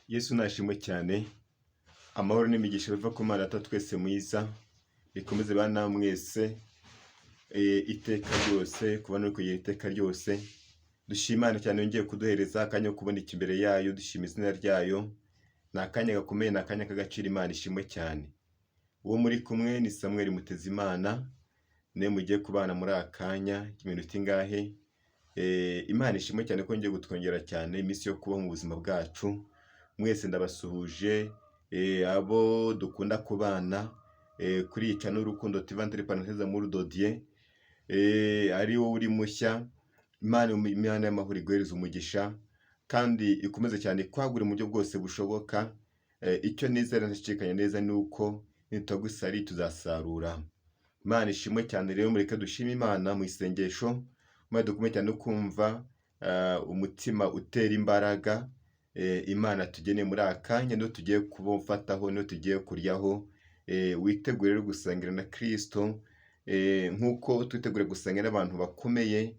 Yesu nashimwe cyane, amahoro n'imigisha biva ku Mana Data twese mwiza, bikomeze bana namwe mwese iteka ryose, kuba no kugera iteka ryose. Dushima Imana cyane yongeye kuduhereza akanya ko kuboneka imbere yayo, dushima izina ryayo. Ni akanya gakomeye, ni akanya k'agaciro, Imana ishimwe cyane. Uwo muri kumwe ni Samuel Mutezimana, niwe mugiye kubana muri aka kanya k'iminota ingahe. Imana ishimwe cyane ko yongeye kutwongera cyane iminsi yo kubaho mu buzima bwacu. Mwese ndabasuhuje, abo dukunda kubana kuri iyi channel Urukundo TV entre parenthèses Amour de Dieu, ari wowe uri mushya, Imana y'amahoro iguhereze umugisha kandi ikomeze cyane kwagura mu buryo bwose bushoboka. Icyo nizera ntashidikanya neza ni uko nitutagwa isari tuzasarura. Imana ishimwe cyane rero, mureke dushime Imana mu isengesho, maze dukomeze cyane no kumva umutima utera imbaraga Imana tugeneye muri aka kanya, niyo tugiye kubufataho, niyo tugiye kuryaho. Witegure rero gusangira na Kristo nk'uko twitegure gusangira n'abantu bakomeye,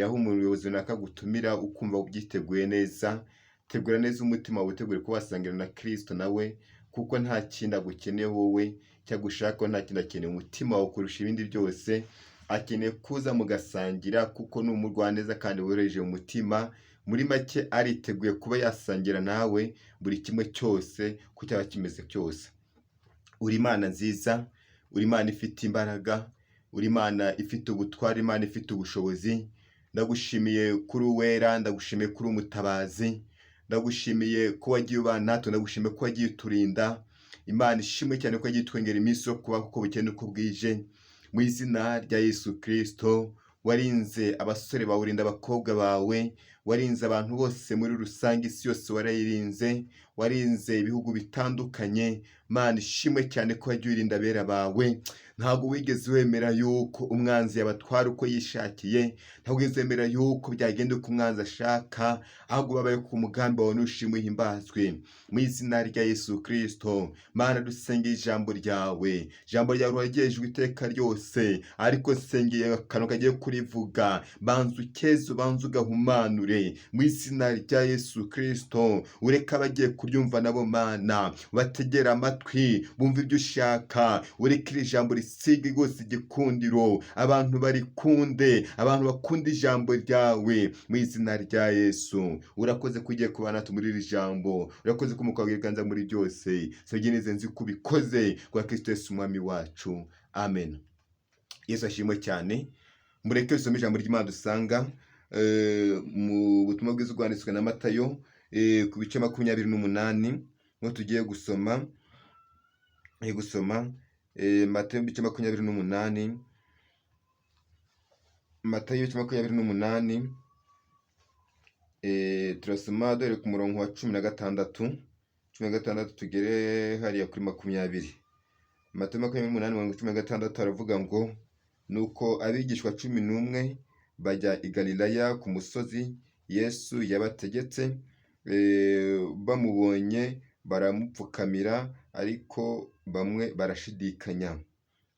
aho umuyobozi runaka agutumira ukumva ubyiteguye neza. Tegura neza umutima wawe, witegure kuba wasangira na Kristo nawe, kuko nta kindi agukeneye wowe cyangwa agushakaho, nta kindi akeneye umutima wawe kurusha ibindi byose. Akeneye kuza mugasangira kuko ni umugwaneza kandi woroheje mu mutima. Muri make ariteguye kuba yasangira nawe buri kimwe cyose uko cyaba kimeze cyose. Uri Imana nziza, uri Imana ifite imbaraga, uri Imana ifite ubutware, Imana ifite ubushobozi. Ndagushimiye kuri uwera, ndagushimiye kuri umutabazi, ndagushimiye ko wagiye ubana natwe, ndagushimiye ko wagiye uturinda. Imana ishimwe cyane ko yagiye itwongera iminsi yo kubaho uko bukeye n'uko bwije. Mu izina rya Yesu Kristo, warinze abasore bawe, urinda abakobwa bawe, warinze abantu bose muri rusange, isi yose warayirinze, warinze ibihugu bitandukanye. Mana ishimwe cyane ko wagiye urinda abera bawe. Ntabwo wigeze wemera yuko umwanzi yabatwara uko yishakiye, ntabwo wigeze wemera yuko byagenda uko umwanzi ashaka, ahubwo babaye ku mugambi wawe. Nushimwe, uhimbazwe mu izina rya Yesu Kristo. Mana, dusengeye ijambo ryawe, ijambo ryawe rwagejwe iteka ryose, ariko sengeye akantu kagiye kurivuga, banza ukeze, ubanze ugahumanure mu izina rya Yesu Kristo. Ureke abagiye kuryumva nabo, Mana, bategere amatwi bumve ibyo ushaka. Ureke iri jambo risige rwose igikundiro, abantu barikunde, abantu bakunda ijambo ryawe mu izina rya Yesu. Urakoze ko ugiye kubana natwe muri iri jambo, urakoze ko umwuka wawe muri byose. Sabye neza, nzi ko ubikoze kwa Kristo Yesu umwami wacu, amen. Yesu ashimwe cyane. Mureke dusome ijambo ry'Imana dusanga mu butumwa bwiza bwanditswe na Matayo ku bice 28, niho tugiye gusoma. Matayo ibice 28, Matayo ibice 28, turasoma dore ku murongo wa 16, 16 tugere hariya kuri 20. Matayo 28 mirongo 16 aravuga ngo: "Nuko abigishwa 11 bajya i Galilaya ku musozi Yesu yabategetse. Bamubonye baramupfukamira, ariko bamwe barashidikanya.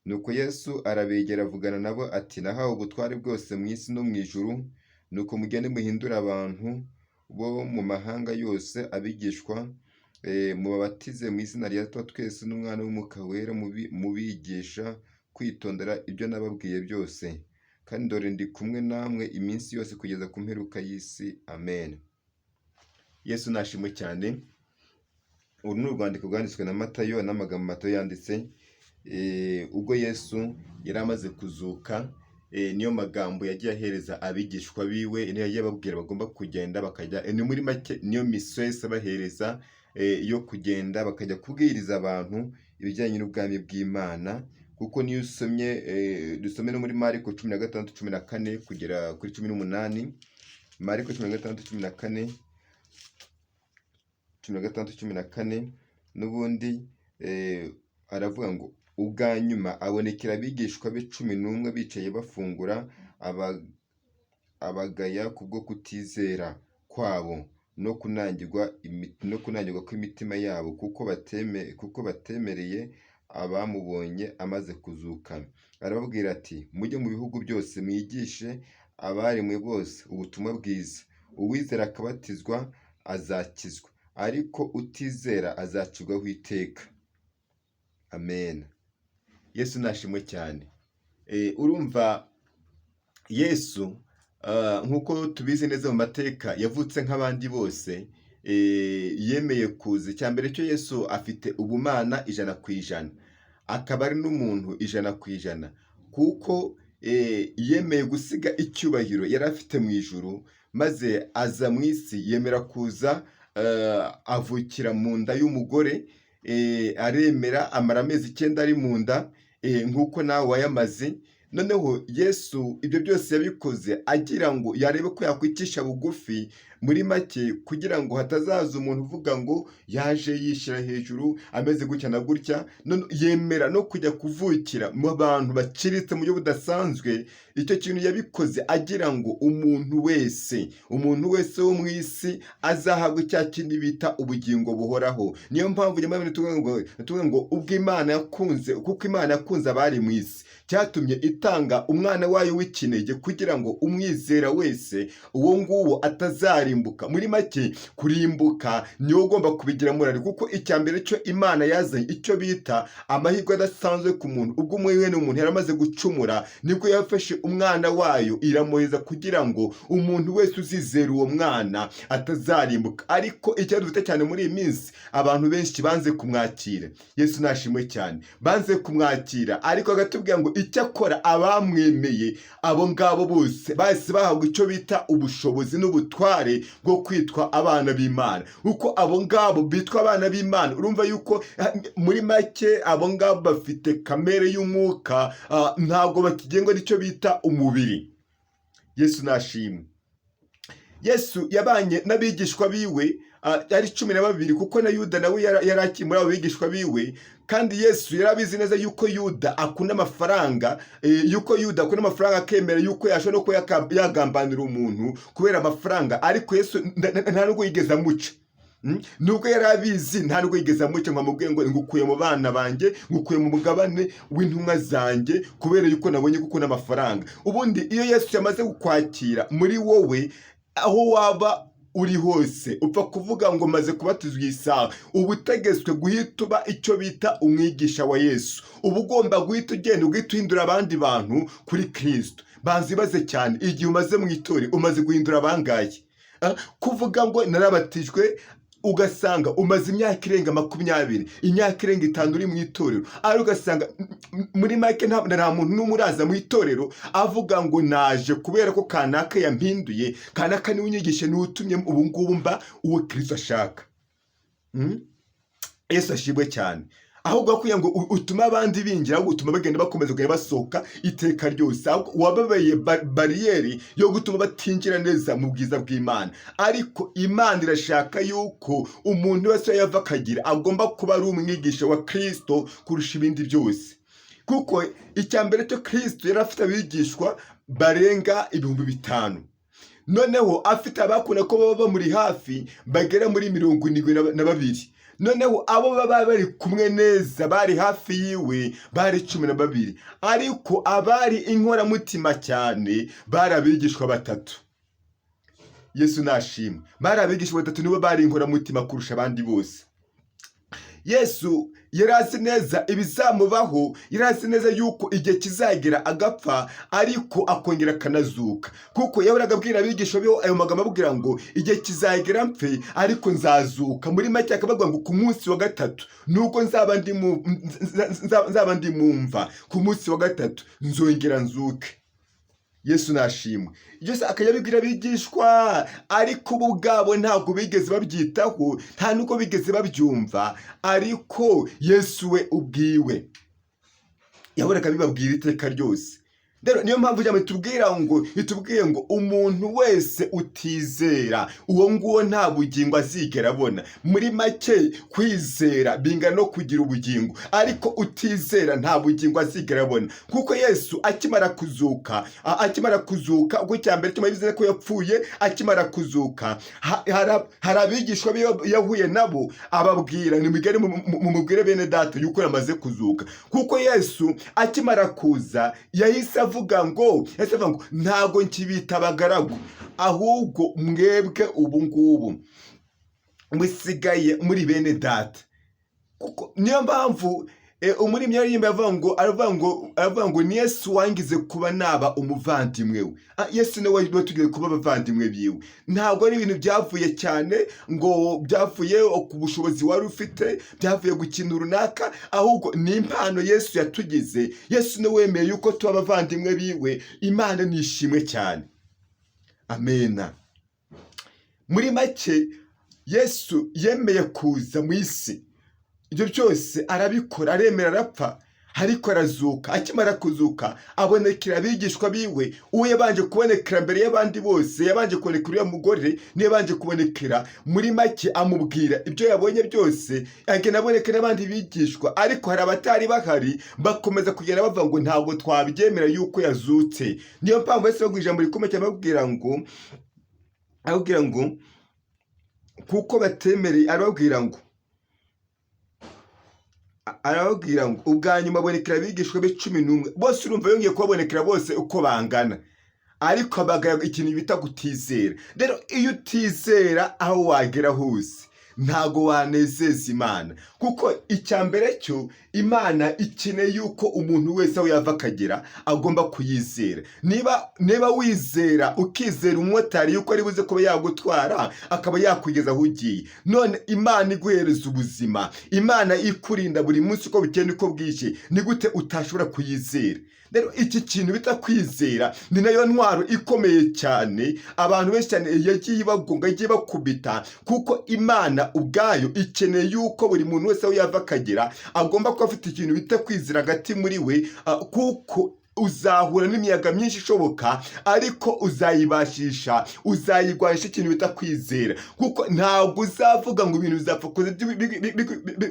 Nuko Yesu arabegera avugana nabo ati: 'Nahawe ubutware bwose mu isi no mu ijuru. Nuko mugende muhindure abantu bo mu mahanga yose abigishwa, mubabatize mu izina rya Data wa twese n'Umwana w'Umwuka Wera, mubigisha kwitondera ibyo nababwiye byose. Kandi dore ndi kumwe namwe iminsi yose kugeza ku mperuka y'isi. Amen." Yesu nashimwe cyane. Uru ni urwandiko rwanditswe na Matayo, n'amagambo Matayo yanditse ubwo Yesu yari amaze kuzuka. Niyo magambo yagiye ahereza abigishwa biwe, niyo yagiye ababwira bagomba kugenda bakajya. Ni muri make niyo mission Yesu abahereza yo kugenda bakajya kubwiriza abantu ibijyanye n'ubwami bw'Imana. Kuko niyo usomye, dusome no muri Mariko 16 14 kugera kuri 18. Mariko 16 14, 16 14 n'ubundi aravuga ngo: "Ubwa nyuma abonekera abigishwa be 11 bicaye bafungura, abagaya kubwo kutizera kwabo no kunangirwa kw'imitima yabo, kuko batemereye abamubonye amaze kuzuka. Arababwira ati: 'Mujye mu bihugu byose, mwigishe abaremwe bose ubutumwa bwiza. Uwizera akabatizwa azakizwa, Ariko utizera azacirwaho iteka. Amen. Yesu nashimwe cyane. Urumva Yesu, nk'uko tubizi neza mu mateka, yavutse nk'abandi bose, yemeye kuza. Icya mbere cyo, Yesu afite ubumana 100%, akaba ari n'umuntu 100%, kuko yemeye gusiga icyubahiro yari afite mu ijuru, maze aza mu isi, yemera kuza, avukira mu nda y'umugore, aremera amara amezi 9 ari mu nda, nk'uko nawe wayamaze. Noneho Yesu ibyo byose yabikoze agira ngo yarebe ko yakwicisha bugufi, muri make kugira ngo hatazaza umuntu uvuga ngo yaje yishyira hejuru, ameze gutya na gutya. None yemera no kujya kuvukira mu bantu baciritse mu buryo budasanzwe. Icyo kintu yabikoze agira ngo umuntu wese wo mu isi azahabwe cya kindi bita ubugingo buhoraho. Niyo mpamvu nyuma tuvuga ngo ubwo Imana yakunze, kuko Imana yakunze abari mu isi, cyatumye itanga umwana wayo w'ikinege, kugira ngo umwizera wese uwo nguwo atazarimbuka. Muri make, kurimbuka niwe ugomba kubigiramo uruhare, kuko icya mbere cyo, Imana yazanye icyo bita amahirwe adasanzwe ku muntu. Ubwo umwe umuntu yari amaze gucumura, nibwo yafashe umwana wayo iramuheza, kugira ngo umuntu wese uzizera uwo mwana atazarimbuka. Ariko icyo dufite cyane muri iyi minsi, abantu benshi banze kumwakira. Yesu nashimwe cyane. Banze kumwakira, ariko agatubwira ngo icyakora abamwemeye, abo ngabo bose bahise bahabwa icyo bita ubushobozi n'ubutware bwo kwitwa abana b'Imana. Uko abo ngabo bitwa abana b'Imana, urumva yuko muri make abo ngabo bafite kamere y'umwuka, ntabwo bakigengwa n'icyo bita umubiri. Yesu nashimwe. Yesu yabanye n'abigishwa biwe, ari 12, kuko na Yuda nawe yari akiri muri abo bigishwa biwe. Kandi Yesu yari abizi neza yuko Yuda akunda amafaranga, yuko Yuda akunda amafaranga, akemera yuko yashobora no kuba yagambanira umuntu kubera amafaranga. Ariko Yesu nta nubwo yigeze amuca. Nubwo yari abizi, nta nubwo yigeze amuca ngo amubwire ngo ngukuye mu bana banjye, ngukuye mu mugabane w'intumwa zanjye, kubera yuko nabonye ko ukunda amafaranga. Ubundi iyo Yesu yamaze kukwakira muri wowe, aho waba uri hose, upfa kuvuga ngo maze kubatizwa iyi saha, uba utegetswe guhita uba icyo bita umwigisha wa Yesu. Uba ugomba guhita ugenda, ugahita uhindura abandi bantu kuri Kirisito. Banza ibaze cyane, igihe umaze mu itorero umaze guhindura abangaye? Kuvuga ngo narabatijwe, ugasanga umaze imyaka irenga 20, imyaka irenga 5 uri mu itorero, ariko ugasanga muri make nta muntu n'umwe uraza mu itorero avuga ngo naje kubera ko kanaka yampinduye, kanaka niwe unyigishe, niwe utumye ubu ngubu mba uwo Kirisito ashaka. Yesu ashimwe cyane. Ahubwo kugira ngo utume abandi binjira, ahubwo utuma bagenda bakomeza kugenda basohoka iteka ryose. Ahubwo wababaye bariyeri yo gutuma batinjira neza mu bwiza bw'Imana. Ariko Imana irashaka yuko umuntu wese yava akagira agomba kuba ari umwigisha wa Kirisito kurusha ibindi byose, kuko icya mbere cyo, Kirisito yari afite abigishwa barenga 5000. Noneho afite abakunda ko baba bamuri hafi bagera muri 72. Noneho abo baba bari kumwe neza, bari hafi yiwe, bari 12, ariko abari inkoramutima cyane bari abigishwa batatu. Yesu nashimwe. Bari abigishwa batatu, nibo bari inkoramutima kurusha abandi bose. Yesu yari azi neza ibizamubaho, yari azi neza yuko igihe kizagera agapfa, ariko akongera akanazuka, kuko yahoraga abwira abigisha be ayo magambo, ababwira ngo igihe kizagera mpfe, ariko nzazuka. Muri make akabavuga ngo ku munsi wa gatatu, nubwo nzaba ndi mu mva, ku munsi wa gatatu nzongera nzuke. Yesu nashimwe. Byose akajya abibwira abigishwa, ariko bo ubwabo ntabwo bigeze babyitaho, nta nubwo bigeze babyumva. Ariko Yesu we ubwiwe yahoraga abibabwira iteka ryose. Rero niyo mpamvu ijambo itubwiye ngo umuntu wese utizera, uwo nguwo nta bugingo azigera abona. Muri make, kwizera bingana no kugira ubugingo, ariko utizera nta bugingo azigera abona. Kuko Yesu akimara kuzuka, ubwo icya mbere tumaze ko yapfuye, akimara kuzuka, hari abigishwa be yahuye nabo, ababwira nimugere mumubwire bene data yuko yamaze kuzuka. Kuko Yesu akimara kuza yahise avuga ngo ntago nkibita abagaragu, ahubwo mwebwe ubu ngubu Musigaye muri bene data, kuko niyo mpamvu umuririmbyi aririmba aravuga ngo ni Yesu wangize kuba naba umuvandimwe we. Yesu niwe watugiye kuba abavandimwe biwe. Ntabwo ari ibintu byavuye cyane ngo byavuye ku bushobozi wari ufite, byavuye ku kintu runaka, ahubwo ni impano Yesu yatugize. Yesu niwe wemeye yuko tuba abavandimwe biwe. Imana nishimwe cyane, amena. Muri make, Yesu yemeye kuza mu isi, ibyo byose arabikora, aremera, arapfa, ariko arazuka. Akimara kuzuka abonekera abigishwa biwe. Uwo yabanje kubonekera mbere y'abandi bose, yabanje kubonekera uriya mugore, niyo yabanje kubonekera. Muri make amubwira ibyo yabonye byose, agenda aboneka n'abandi bigishwa, ariko hari abatari bahari bakomeza kugenda bavuga ngo ntabwo twabyemera yuko yazutse. Niyo mpamvu Yesu babwira ijambo rikomeye cyane, ababwira ngo kuko batemereye, arababwira ngo ubwa nyuma abonekera abigishwa be 11 bose. Urumva yongeye kubabonekera bose uko bangana, ariko abagaya ikintu bita kutizera. Rero iyo utizera, aho wagera hose ntago wanezeza Imana, kuko icya mbere cyo Imana ikeneye yuko umuntu wese aho yava akagera agomba kuyizera. Niba wizera, ukizera umumotari yuko ari buze kuba yagutwara akaba yakugeza aho ugiye, none Imana iguhereza ubuzima, Imana ikurinda buri munsi uko bukeye uko bwije, ni gute utashobora kuyizera? Rero iki kintu bita kwizera ni nayo ntwaro ikomeye cyane abantu benshi cyane yagiye ibagonga, yagiye ibakubita, kuko Imana ubwayo ikeneye yuko buri muntu wese aho yava akagera agomba kuba afite ikintu bita kwizera hagati muri we, kuko uzahura n'imiyaga myinshi ishoboka, ariko uzayibashisha, uzayigwanisha ikintu bita kwizera, kuko ntabwo uzavuga ngo ibintu bizapfa kuza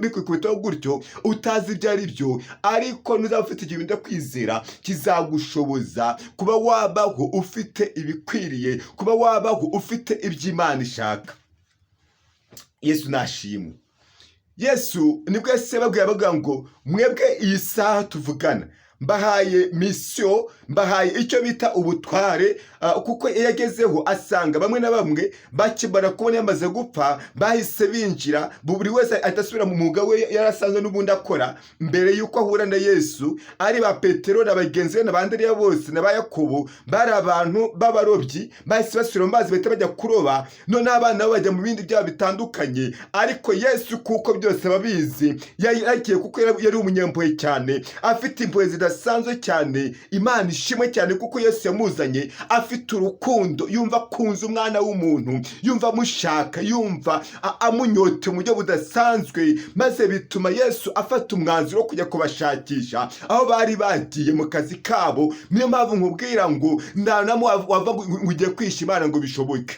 bikwikubitaho gutyo utazi ibyo ari byo. Ariko nuzaba ufite ikintu bita kwizera, kizagushoboza kuba wabaho ufite ibikwiriye, kuba wabaho ufite ibyo Imana ishaka. Yesu nashimwe. Yesu nibwo yahise babwira, bavuga ngo mwebwe iyi saha tuvugana mbahaye mission, mbahaye icyo bita ubutware, kuko iyo yagezeho asanga bamwe na bamwe bakimara kubona yamaze gupfa bahise binjira, buri wese ahita asubira mu mwuga we yari asanzwe n'ubundi akora mbere y'uko ahura na Yesu. Ari ba Petero na bagenzi be na ba Andereya bose na ba Yakobo bari abantu b'abarobyi, bahise basubira mu mazi, bahita bajya kuroba. Noneho abana bo bajya mu bindi byaha bitandukanye. Ariko Yesu, kuko byose ababizi, yagiye kuko yari umunyampuhwe cyane, afite impuhwe zidasanzwe cyane. Imana ishimwe cyane, kuko Yesu yamuzanye afite urukundo, yumva akunze umwana w'umuntu, yumva amushaka, yumva amunyote mu buryo budasanzwe, maze bituma Yesu afata umwanzuro wo kujya kubashakisha aho bari bagiye mu kazi kabo. Niyo mpamvu nkubwira ngo nta namwe wava ngo ugiye kwisha Imana ngo bishoboke,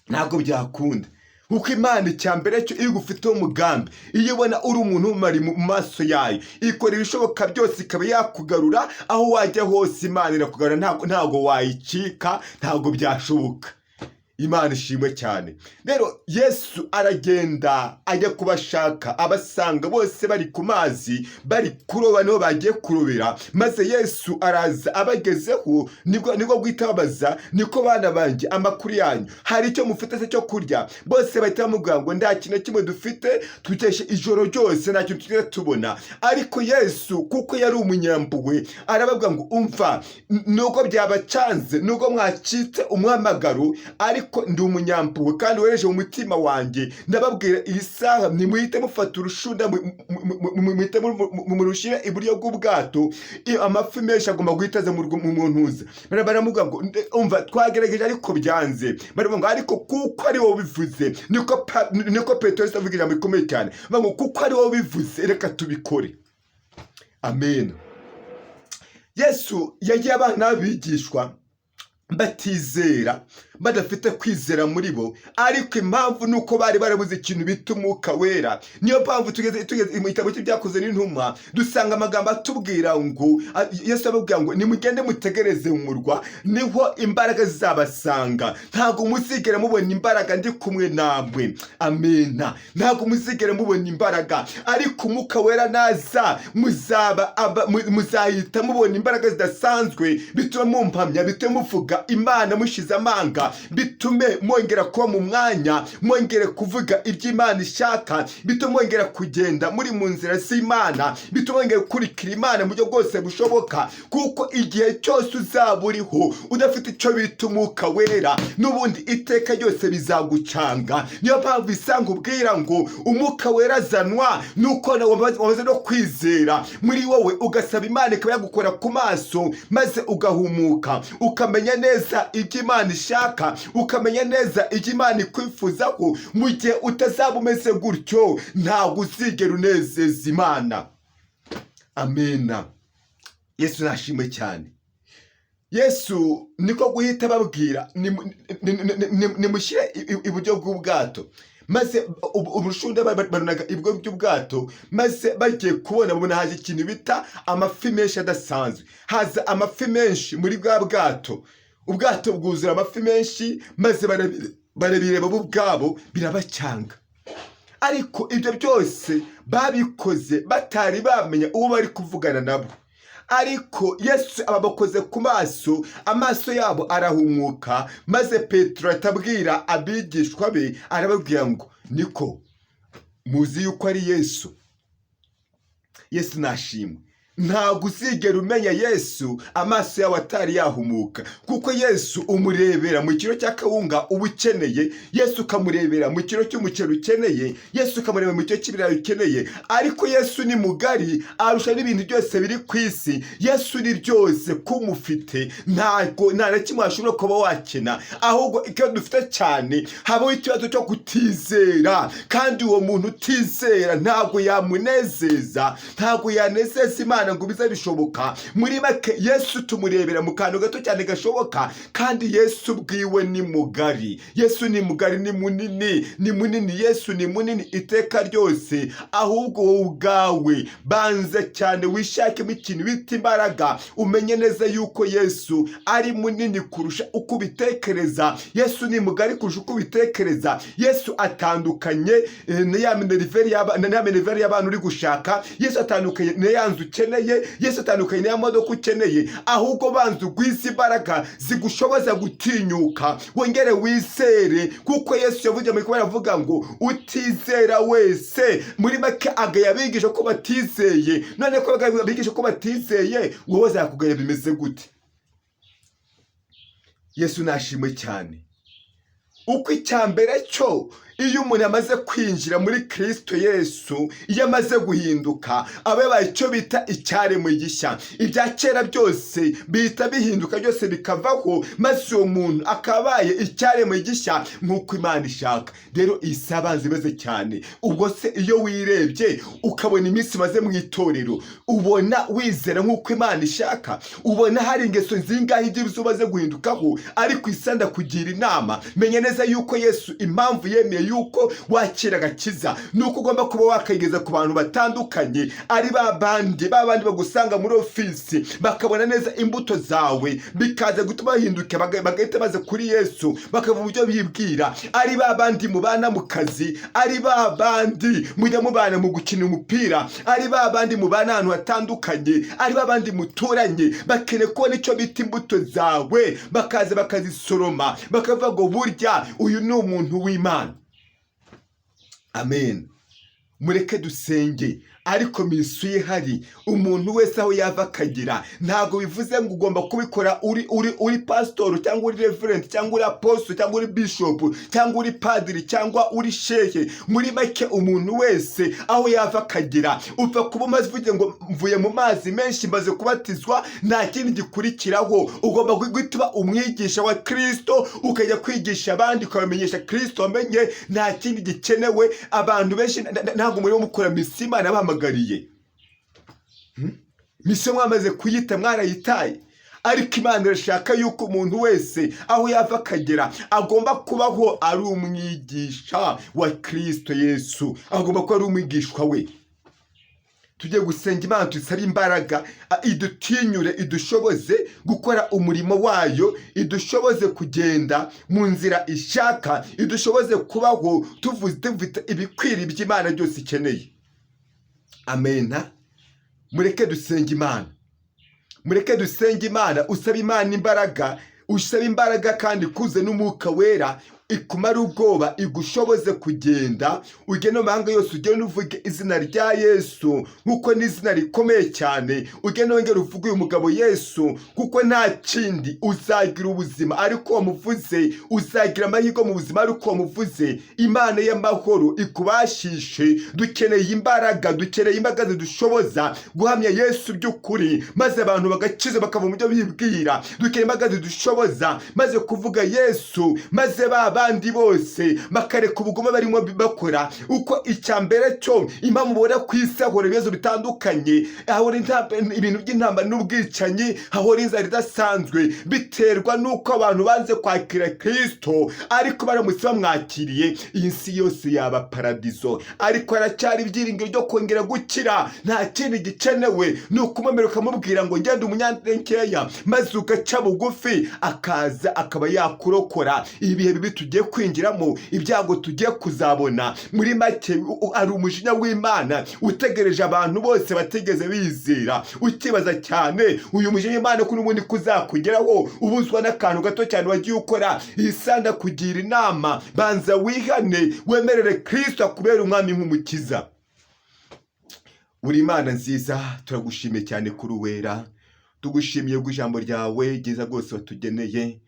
ntabwo byakunda, kuko Imana icya mbere cyo iyo igufiteho umugambi, iyo ubona uri umuntu w'umumaro mu maso yayo, ikora ibishoboka byose ikaba yakugarura. Aho wajya hose Imana irakugarura, ntabwo wayicika, ntabwo byashoboka. Imana ishimwe cyane. Rero Yesu aragenda ajya kubashaka, abasanga bose bari ku mazi bari kuroba, niho bagiye kurobera. Maze Yesu araza, abagezeho nibwo guhita babaza: "Niko bana banjye, amakuru yanyu? Hari icyo mufite se cyo kurya?" Bose bahita bamubwira ngo nta kintu na kimwe dufite, tukeshe ijoro ryose nta kintu tugeze tubona. Ariko Yesu, kuko yari umunyampuhwe, arababwira ngo umva, nubwo byabacanze, nubwo mwacitse umuhamagaro, ariko ndi umunyampuhwe kandi wereje mu mutima wanjye, ndababwira iyi saha nimuhite mufata urushunda, muhite murushire iburyo bw'ubwato, amafi menshi agomba guhita aza mu ntuza. Baramubwira ngo umva, twagerageje ariko byanze. Baravuga ngo ariko kuko ari wowe ubivuze, niko Petero yahise avuga ijambo rikomeye cyane, bavuga ngo kuko ari wowe ubivuze, reka tubikore. Amen. Yesu yagiye abana n'abigishwa batizera, badafite kwizera muri bo, ariko impamvu ni uko bari barabuze ikintu bita Umwuka Wera. Niyo mpamvu tugeze mu gitabo cy'Ibyakozwe n'Intumwa dusanga amagambo atubwira ngo Yesu ababwira ngo nimugende mutegereze mu murwa, niho imbaraga zizabasanga. Ntabwo muzigera mubona imbaraga ndi kumwe namwe. Amena. Ntabwo muzigera mubona imbaraga, ariko Umwuka Wera naza muzaba muzahita mubona imbaraga zidasanzwe, bituma mumpamya, bituma muvuga. kuvuga Imana mushize amanga, bitume mwongera kuba mu mwanya, mwongere kuvuga ibyo Imana ishaka, bitume mwongera kugenda muri mu nzira z'Imana, bitume mwongera gukurikira Imana mu buryo bwose bushoboka. Kuko igihe cyose uzaba uriho udafite icyo bita Umwuka Wera, n'ubundi iteka ryose bizagucanga. Niyo mpamvu isanga ubwira ngo Umwuka Wera azanwa nuko wamaze no kwizera muri wowe, ugasaba Imana ikaba yagukora ku maso, maze ugahumuka, ukamenya neza ibyo Imana ishaka, ukamenya neza ibyo Imana ikwifuzaho. Mu gihe utazaba umeze gutyo, ntabwo uzigera unezeza Imana. Amena. Yesu nashimwe cyane. Yesu niko guhita babwira: "Nimushyire iburyo bw'ubwato." Maze urushundura barunaga iburyo bw'ubwato, maze bagiye kubona babona haje ikintu bita amafi menshi adasanzwe. Haza amafi menshi muri bwa bwato, ubwato bwuzura amafi menshi, maze barabireba bo ubwabo birabacyanga. Ariko ibyo byose babikoze batari bamenya uwo bari kuvugana nabo. Ariko Yesu ababakoze ku maso, amaso yabo arahumuka, maze Petero atabwira abigishwa be, arababwira ngo: "Niko muzi yuko ari Yesu?" Yesu nashimwe. Ntabwo uzigera umenya Yesu amaso yawe atari yahumuka, kuko Yesu umurebera mu kiro cy'akawunga uba ukeneye, Yesu ukamurebera mu kiro cy'umuceri ukeneye, Yesu ukamurebera mu kiro cy'ibirayi ukeneye. Ariko Yesu ni mugari, arusha n'ibintu byose biri ku isi. Yesu ni byose kumufite, ntabwo nta na kimwe washobora kuba wakena. Ahubwo icyo dufite cyane, habaho ikibazo cyo kutizera, kandi uwo muntu utizera ntabwo yamunezeza, ntabwo yanezeza Imana ngo bize bishoboka. Muri make, Yesu tumurebera mu kantu gato cyane gashoboka, kandi Yesu ubwiwe ni mugari. Yesu ni mugari, ni munini, ni munini. Yesu ni munini iteka ryose. Ahubwo wowe ubwawe banza cyane wishakemo ikintu bita imbaraga, umenye neza yuko Yesu ari munini kurusha uko ubitekereza. Yesu ni mugari kurusha uko ubitekereza. Yesu atandukanye na ya minerval y'abantu uri gushaka. Yesu atandukanye na ya nzu ukeneye. Yesu atandukanye na ya modoka ukeneye. Ahubwo banza ugwize imbaraga zigushoboza gutinyuka, wongere wizere, kuko Yesu yavuze muri kuba aravuga ngo utizera wese, muri make agaya abigisha ko batizeye. None ko abigisha ko batizeye, wowe azakugaya bimeze gute? Yesu nashimwe cyane. Uko icya mbere cyo, iyo umuntu amaze kwinjira muri Kirisito Yesu, iyo amaze guhinduka, aba yabaye icyo bita icyaremwe gishya. Ibya kera byose bihita bihinduka, byose bikavaho, maze uwo muntu akaba abaye icyaremwe gishya nk'uko Imana ishaka. Rero iyi si abanza imeze cyane. Ubwo se iyo wirebye ukabona iminsi imaze mu itorero, ubona wizera nk'uko Imana ishaka? Ubona hari ingeso zingahe ibyo umaze guhindukaho? Ariko isa ndakugira inama, menya neza yuko Yesu impamvu yemeye yuko wakira agakiza ni uko ugomba kuba wakayigeza ku bantu batandukanye, ari ba bandi bagusanga muri ofisi, bakabona neza imbuto zawe, bikaza gutuma bahinduka, bagahita baza kuri Yesu, bakava uburyo bibwira, ari ba bandi mubana mu kazi, ari ba bandi mujya mubana mu gukina umupira, ari ba bandi mubana ahantu hatandukanye, ari ba bandi muturanye. Bakeneye kubona icyo bita imbuto zawe, bakaza bakazisoroma, bakavuga ngo: "Burya uyu ni umuntu w'Imana." Amen. Mureke dusenge, ariko mission ihari, umuntu wese aho yava akagera, ntabwo bivuze ngo ugomba kubikora uri pasitori cyangwa uri reverend cyangwa uri apostle cyangwa uri bishop cyangwa uri padiri cyangwa uri shehe. Muri make, umuntu wese aho yava akagera, upfa kuba umaze uvuge ngo: "Mvuye mu mazi menshi, maze kubatizwa, nta kindi gikurikiraho." Ugomba guhita uba umwigisha wa Kirisito, ukajya kwigisha abandi, ukabamenyesha Kirisito wamenye. Nta kindi gikenewe. Abantu benshi ntabwo murimo mukora mission Imana yabahamagariye. Mission mwamaze kuyita, mwarayitaye. Ariko Imana irashaka yuko umuntu wese aho yava akagera agomba kubaho ari umwigisha wa Kirisito Yesu, agomba kuba ari umwigishwa we. Tujye gusenga Imana, tusabe imbaraga, idutinyure, idushoboze gukora umurimo wayo, idushoboze kugenda mu nzira ishaka, idushoboze kubaho tuvuze dufite ibikwiriye iby'Imana byose ikeneye. Amena. Mureke dusenge Imana, mureke dusenge Imana. Usaba Imana imbaraga. Usaba imbaraga kandi ikuze n'Umwuka Wera, ikumara ubwoba, igushoboze kugenda, ugende mu mahanga yose, ugende uvuge izina rya Yesu nkuko ni izina rikomeye cyane. Ugende wongere uvuge uyu mugabo Yesu, kuko nta kindi, uzagira ubuzima ariko wamuvuze, uzagira amahirwe mu buzima ariko wamuvuze. Imana y'amahoro ikubashishe. Dukeneye imbaraga, dukeneye imbaraga zidushoboza guhamya Yesu by'ukuri, maze abantu bagakiza, bakava mu byo bibwira. Dukeneye imbaraga zidushoboza maze kuvuga Yesu, maze ba bandi bose bakareka ubugome barimo bakora. Uko icya mbere cyo, impamvu ubona ku isi hahora ibibazo bitandukanye, hahora ibintu by'intambara n'ubwicanyi, hahora inzara idasanzwe, biterwa n'uko abantu banze kwakira Kirisito. Ariko baramutse bamwakiriye, iyi si yose yaba paradizo. Ariko haracyari ibyiringiro byo kongera gukira. Nta kindi gikenewe, ni ukumwemera, ukamubwira ngo ngende umunyantekeya, maze ugaca bugufi, akaza akaba yakurokora ibihe bibi tugiye kwinjiramo, ibyago tugiye kuzabona. Muri make, hari umujinya w'Imana utegereje abantu bose batigeze bizera. Ukibaza cyane uyu mujinya w'Imana ko n'ubundi kuzakugeraho, ubuzwa n'akantu gato cyane wagiye ukora. Iyi sanda kugira inama, banza wihane, wemerere Kristo akubere umwami nk'umukiza. Uri Imana nziza, turagushimiye cyane kuri uwera, tugushimiye ko ijambo ryawe ryiza rwose watugeneye.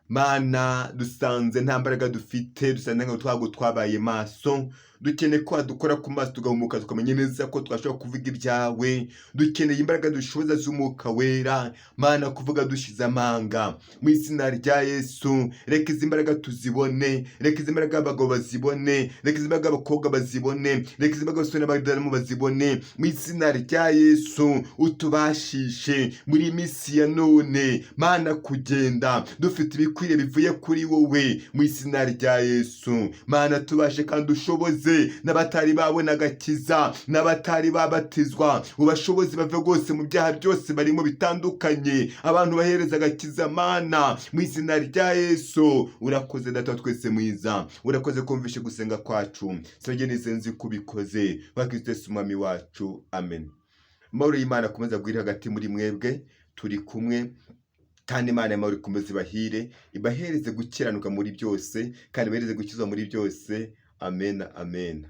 Mana, dusanze nta mbaraga dufite, dusanze ntabwo twago twabaye maso. Dukeneye ko wadukora ku maso, tugahumuka, tukamenya neza ko twashobora kuvuga ibyawe. Dukeneye imbaraga dushoboza z'Umwuka Wera, Mana, kuvuga dushize amanga mu izina rya Yesu. Reka izi mbaraga tuzibone, reka izi mbaraga abagabo bazibone, reka izi mbaraga abakobwa bazibone, reka izi mbaraga abasore n'abadamu bazibone mu izina rya Yesu. Utubashishe muri iyi minsi ya none, Mana, kugenda dufite ibikwiriye bivuye kuri wowe mu izina rya Yesu. Mana, tubashe kandi ushoboze n'abatari babona agakiza, n'abatari babatizwa, ubashoboze bave rwose mu byaha byose barimo bitandukanye, abantu bahereza agakiza, Mana, mu izina rya Yesu. Urakoze, Data wa twese mwiza, urakoze kumvishe gusenga kwacu. Sage n'izenzi kubikoze wa Kristo Yesu umwami wacu, amen. Amahoro y'Imana akomeza agwire hagati muri mwebwe. Turi kumwe kandi Imana y'amahoro ikomeze ibahire, ibahereze gukiranuka muri byose, kandi ibahereze gukizwa muri byose. Amen, amen.